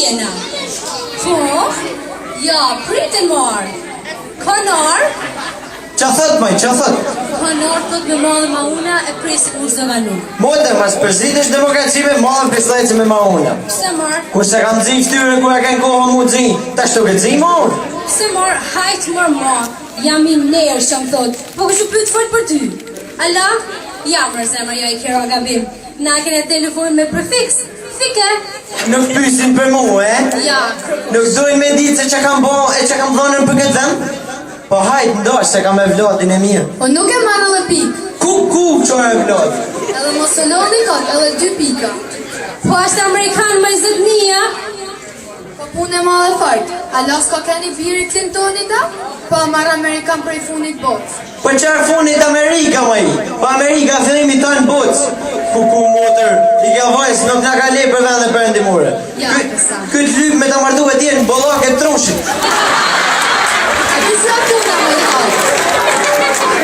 jena. Po? Ja, pritën marë. Kanë ardhë? Qa thot, maj, qa thot? Kanë ardhë, thot me mallë mauna e presin mu zëvanu. Motër, mas përzitesh demokraci me mallën pisleci me mauna. Pse marë? Kur se kam zi ftyrën, kur e kanë kohë mu zi, tash të këtë zi maun. Pse marë, hajt mërë ma, jam i nerë që më thot, po kështu pyet fort për ty. Ala, ja mërë zemër, ja i kera gabim. Na kene telefon me prefiks, fike. Nuk pysin për mu, e? Ja, kërkush. Nuk dojnë me ditë se që kam bo e që kam dhonën për këtë vend? Po hajt, ndosh se kam e vlodin e mirë. O nuk e marr edhe pikë. Ku, ku, qore e vlod? Edhe mos e lodhi kot, edhe dy pika. Po është amerikan më i zëtnia. Po punë e madhe fort. Ala s'ka keni biri Clintonit a? Po marr amerikan prej funit botës. Po qarë funit Amerika, maj? Po Amerika fillimi tanë botës. Ku ku motër, i ka vajs, nuk na ka le për vende perëndimore. Ja, Ky- sa. Ky të lyp me ta martu e tjenë, bollake trushit. A di sa puna më i hallë?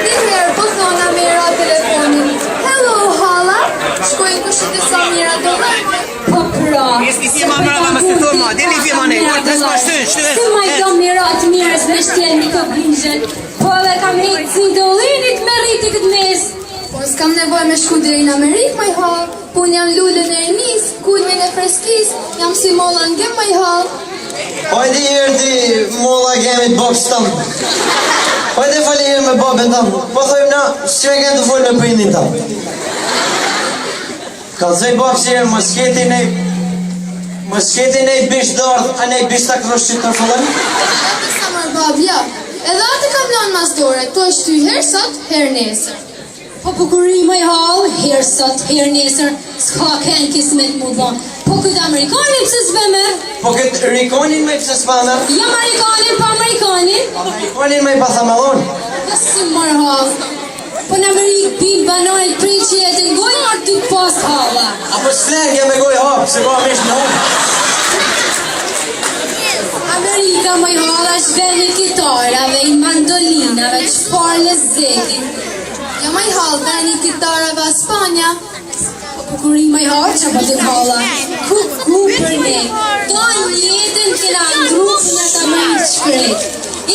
Një herë po thona me i ra telefonin. Hello, halla. Shkojnë kush i disa mira dollar. Po pra. Jesi firma mrapa, mos e thon ma, deli firma ne, ul, pres ma shtyn, shtyn. Si ma i do mirat mirës me shtjen mi këtë brinjën. Po edhe kam rritë si dollinit me rriti këtë mes. Po s'kam nevojë me shku deri në Amerikë, moj hall. Po unë jam lulën e rinis, kulmin e freskis, jam si molla në gem, moj hall. Hajde herë ti molla gemit babës tam. Hajde fali herë me babën tam. Po thojmë na, si me kënë të folë me prindin tam. Kallzoj babë që herë mos keti nej Mos keti nej bish dardh, a nej bish ta krush që të fëllën? Atë sa mërë babë, ja. Edhe atë kam lanë mas dore, tu e shty herë sot, herë nesër. Po bukuri më i hall, herë sot, herë nesër, s'ka ken kismet mu dhon. Po këtë amerikanin pse s've me? Po këtë rikonin me pse s'pa merr? Jo amerikanin, po amerikanin. Amerikanin me i pa thamallon. Po si mërë hall. Po në Amerikë bin bananet prej që e të ngojë marrë dy pas halla. Apo s'flen me gojë hap, se ka mish në hunë. Amerika më i halla është veni kitarave, i mandolinave, çfarë lezeti. Jo moj hall, veni kitarave a Spanja. Po bukuri më i hall që po të halla. Ku ku për ne. Tonë jetën kena ndru për në ta më një shkret.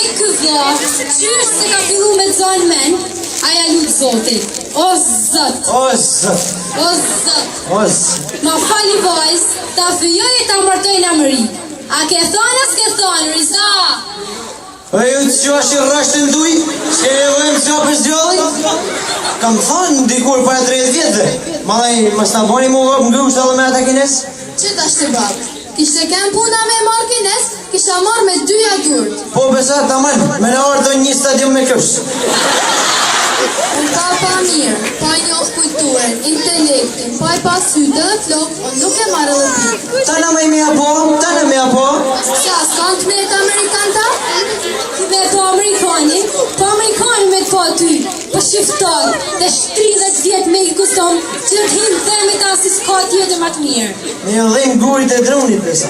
I ky vlla, qysh se ka fillu me të men, aja lut Zotit. O Zot, O zot, o Zot. o zot. Ma fali vajz, ta fijoj e ta martoj në Amerikë. A ke thonë, a s'ke thonë, Riza? E ju të që është i rrasht në duj, s'ke nevojë më qa për zgjallin? Kam thonë dikur para 30 vjetëve, ma dhe mos ta boni mu vëp ngrusht edhe me ata kines? Që ta shtë babë? Kishte ken puna me marrë kines, kisha marrë me dyja durt. Po besa taman, me në ardhë një stadium me kësh. Unë pa pa mirë, pa njoh kulturën, intelektin, pa i pa sytë edhe flok, unë nuk e marrë edhe pikë. Ta na me me apo, ta na me apo. Pse, a s'kanë të metë amerikan ta? Ti me po amerikanin, po amerikanin me të po ty, po shqiptar, dhe 30 vjet me i kustom, që do të hinë dhe me ta si s'ka tjetër më të mirë. Me ju dhim gurit e drunit, besa.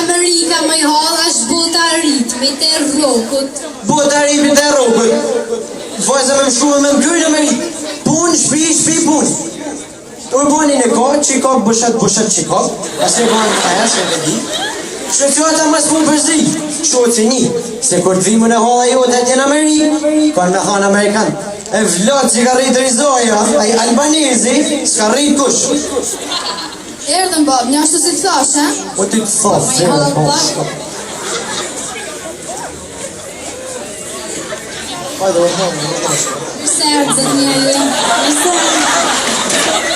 Amerika më i hall është bota e ritmit e rokut. Bota e ritmit e rokut. Vajza me më shku me më kyr në Amerikë. Punë, shpi, shpi, punë. Urbanin e ka, që i ka bëshat, bëshat që i ka, asë e ka në aja, se e di. Që që ata mas punë për zi, që një, se kur të vimë në holla jote atje në Amerikë, kanë me thonë Amerikan. E vlot që ka rritë Rizoja, ai albanezi, s'ka rritë kush. Erdhën babë, një ashtu si të thash, he? Po ti të thashë, zemër, po, shko. Hajde, urdhno, urdhno, shko. Mirë se erdhë, zot njeri. Mirë se erdhë.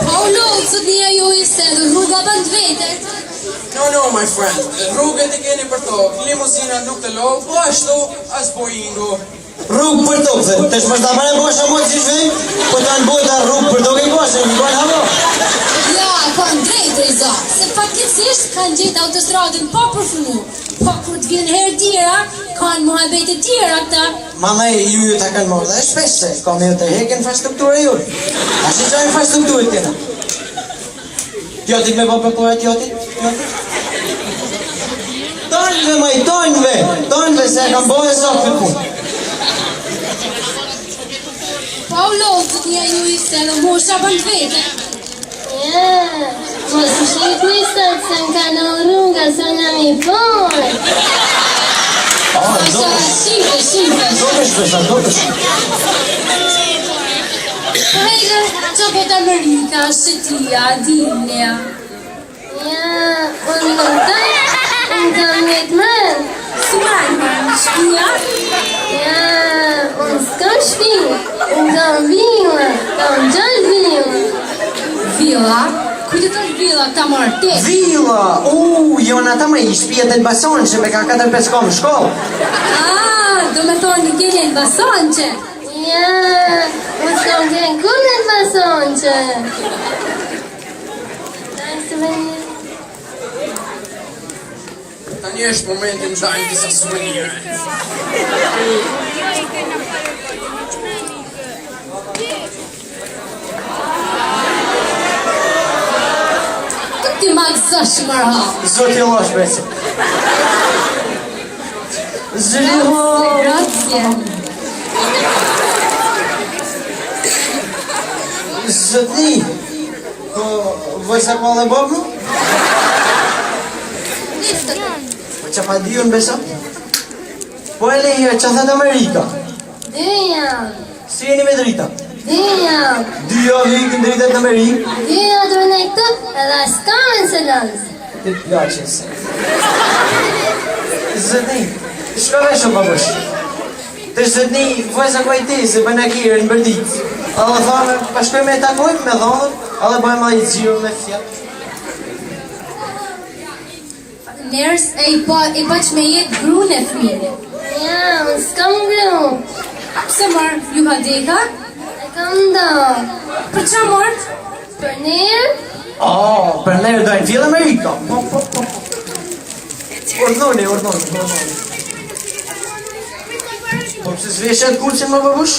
Po u lodhë, zot njeri, se edhe rruga bën të vetet. No, no, my friend. Rrugët i keni për tokë, limuzina nuk të lodh, po ashtu as Boeingu. Rrugë për tokë, dhe, tash mos ta bëre bosha mot si zhvillim, po ta në bota rrugë për tokë i bosha, i bën havo. Ja, kanë drejt Riza, se fatkeqësisht kanë gjetë autostradën pa përfunu. Po kur të vjen herë tjera, kanë muhabete tjera këta. Mama ju ju ta kanë marrë dhe shpesh se ka me ju të hek infrastruktura ju. A si qa infrastrukturë kena? Tjotit me bo për pore tjotit? Tjotit? Tonëve, maj, tonëve, tonëve se e kam bo e sot këtë punë. Pa u lodhë zotnia juj se edhe mosha bën të veten. Ja, mos i shihni sot se më ka në rruga se unë jam i fortë. Ah, Sa do shife, shife. Do të shpesh, do të shpesh. Po hejde, që po të Amerika, shëtia, dilja. Ja, unë mëndoj, unë kam një të mërë. Së marrë, shpia? Ja, unë s'kam shpi, unë kam villa, kam gjallë villa. Villa? Kujtë të thosh villa, ta marrë te? Villa! U, janë ata më i shtëpiat e Elbasan që me ka 4-5 kom shkollë. Ah, do me thonë një keni Elbasan që? Ja, unë s'kam qenë kur në Elbasan që. Dajmë souvenir. Tani është momenti ndajmë disa suvenire. Të ti ma gëzësh mërha. Zoti Allah shpesi. Zëliho! Grazie. Zotni! Po, vajza ka dhe babë? Po që pa di unë besa? Po e leje, që thët Amerika? Dy jam, Si jeni me drita? dy jam, Dy javë ikin dritat në Amerikë? dy javë të në këtu edhe s'kam insulencë. Ti plaqen se. Zotni, shka veshë babush? Të zotni, vajza ka i ti, se bëjnë akirë në bërdit. Edhe thamë, pa shkojmë e takojmë me dhonën, edhe bëjmë ai xhiro me Fiat. Njerëz e i pa, i pa që me jetë grun e fëmijë. Ja, unë s'kam gru, Pse marë, ju ka deka? e kam do. Për qa marë? Për nërë, Oh, për nërë dojnë fill Amerika. Po, po, po. Urdhnoni, urdhnoni, urdhnoni. Po pse s'veshet kursin më babush?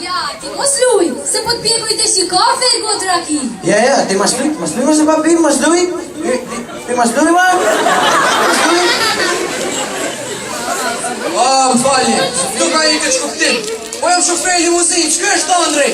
Ja, ti mos luj, se po të pjekuj të shi kafe e gotë raki. Ja, ja, ti mas luj, mas luj mos e papi, mas luj. Ti, ti, ti mas luj, ma? Mas luj. Ah, më falni, nuk ka një keq kuptim. Po jam shofer limuzinë, ç'ky është Andri?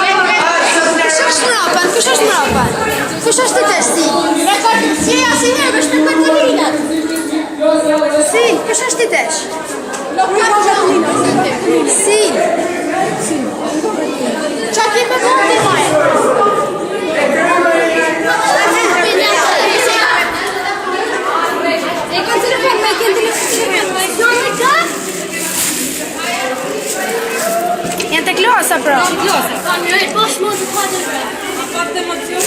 Kush është mrapa? Kush është mrapa? Kush është të si? Si asnjëherë veç me kartolinat. Si, kush është ti tesh? Si? Qa ke me voti maj? E kanë telefon, e kanë telefon. Janë të klosa pra. Po shmo të pa të Pak të emocion.